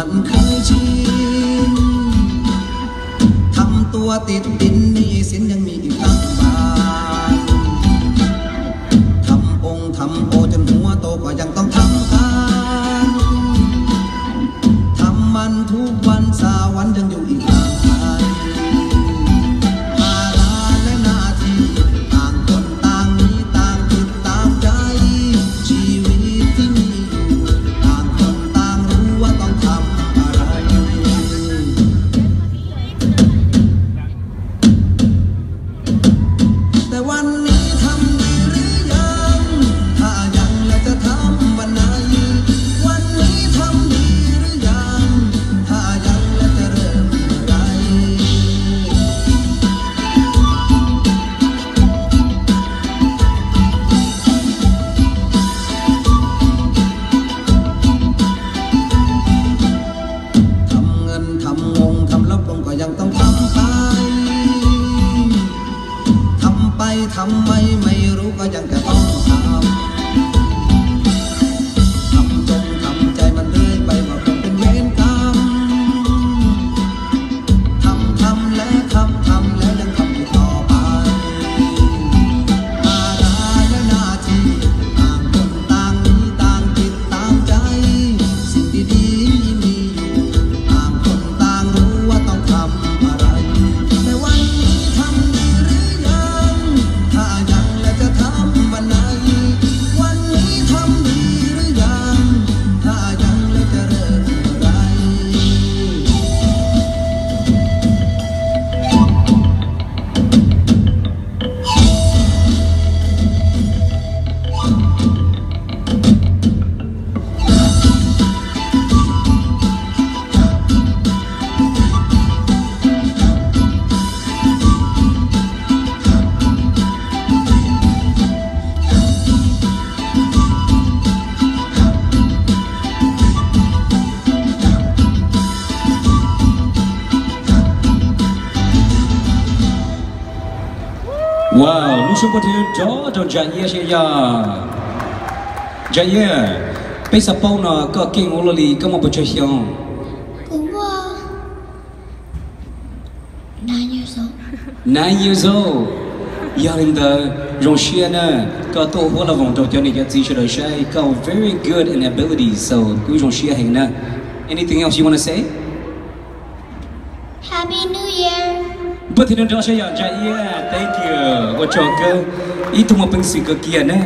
Thăm khơi chim, thăm tua tịt tịt ni xin ยังมีอีกตั้งบาน Thăm ông thăm ô จนหัวโตก็ยังต้องทำทาน ทำมันทุกวันสาวันยังอยู่อีกนาน ภาระและหน้าที่ต่างคนต่างมีต่างจิตต่างใจ ชีวิตที่มีอยู่ต่างคนต่างรู้ว่าต้องทำอะไร แต่วันนี้ทำดีหรือยัง ถ้ายังแล้วจะทำวันไหน วันนี้ทำดีหรือยัง ถ้ายังแล้วจะเริ่มเมื่อไหร่ ทำเงินทำงงทำลบลงก็ยังต้องทำไป ทำไปทำไมไม่รู้ก็ยังจะต้องทำ ทำจงทำใจมันเรื่อยไปว่าคงเป็นเวรกรรม ทำทำและทำทำแล้วยังทำอยู่ต่อไป ภาระและหน้าที่ต่างคนต่างมีต่างจิตต่างใจ สิ่งดีๆมีอยู่ต่างคนต่างรู้ว่าต้องทำอะไร แต่วันนี้ทำดีหรือยัง ถ้ายังแล้วจะทำวันไหน วันนี้ทำดีหรือยัง ถ้ายังแล้วจะเริ่มเมื่อไหร่ Wow, lub suab npuaj thwj nrov rau Ntsa Iab saib yog. Ntsa Iab, peb xav paub no koj keej ua luaj li koj muaj puas tsawg xyoo? Kuv muaj nine years old. Nine years old. Yog li ntawd zoo siab na, koj tuaj ua huab laj voos rau cov niam cov txiv sawv daws saib, koj very good in ability, so kuv zoo siab heev na. Anything else you wanna say? Happy New Year. Npuaj thwj nrov nrov saib yog Ntsa Iab, thank you, ua tsaug kawg, ib tug muaj peev xwm kawg kiag na.